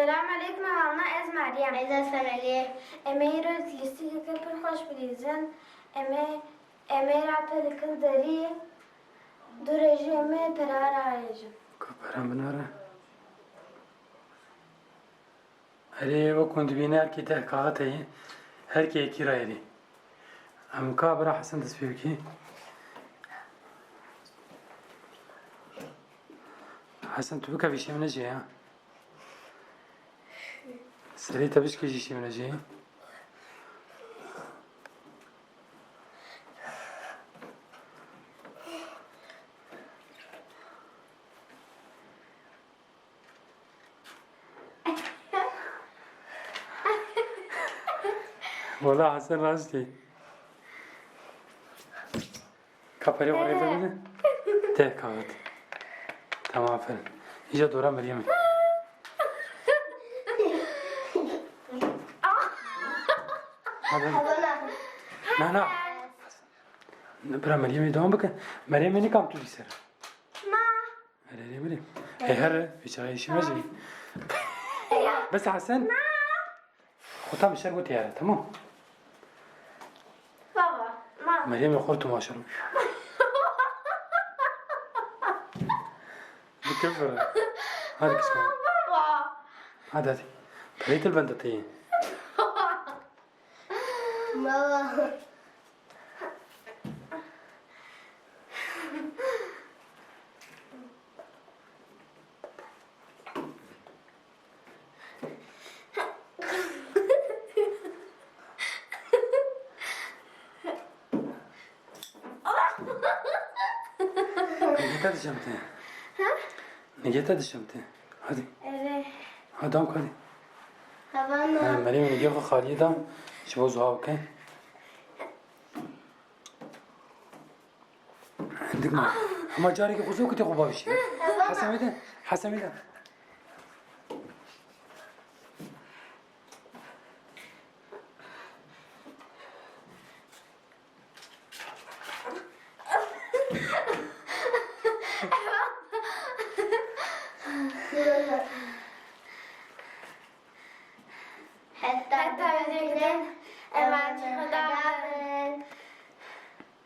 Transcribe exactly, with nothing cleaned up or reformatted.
Selam eleykum, hevalna, ez Meryem. Ez de Semelî. Em ê îro lîstikeke pir xweş bilîzin. Em ê, em ê rapê li kil derî du rêjî em ê pera rarêjin. Ka pera binare. Erê, wek hûn dibîne, her kê deh kaxit heye. Her kê yekî rayerî. Em ka bira Hesen dest pê bikî. Hesen, tu bike vîşê min nejê ya. Serê te bişkê jî şê min nejê. Wela Hesen rastî. Ka perê xwe rê bibine. Te kaxit. Tamam, aferin. Îca dora Meryemê. Hadi. Na, na. Bira Meryemê devam bike. Meryemê nikam tu dîser. Ma. Erê, erê, erê. Hey, here, bir çay işime şey. Bes Hasan. Xwe tam şer got yare, tamam. Baba, ma. Meryem xwe tu maşallah. Bu kefir. Hadi kızım. Baba. Hadi, hadi. Parayı til ben de teyim. Baba. Nigeta dişemte. Ha? Nigeta dişemte. Hadi. Evet. Hadi, hadi. Tamam. Ha, Meryem, nigê xwe xaliyê da. Ji bo zuha bike. Hindik ma. Hema carekî xwe zokitê xwe bavêjî. Hesemê de, Hesemê de.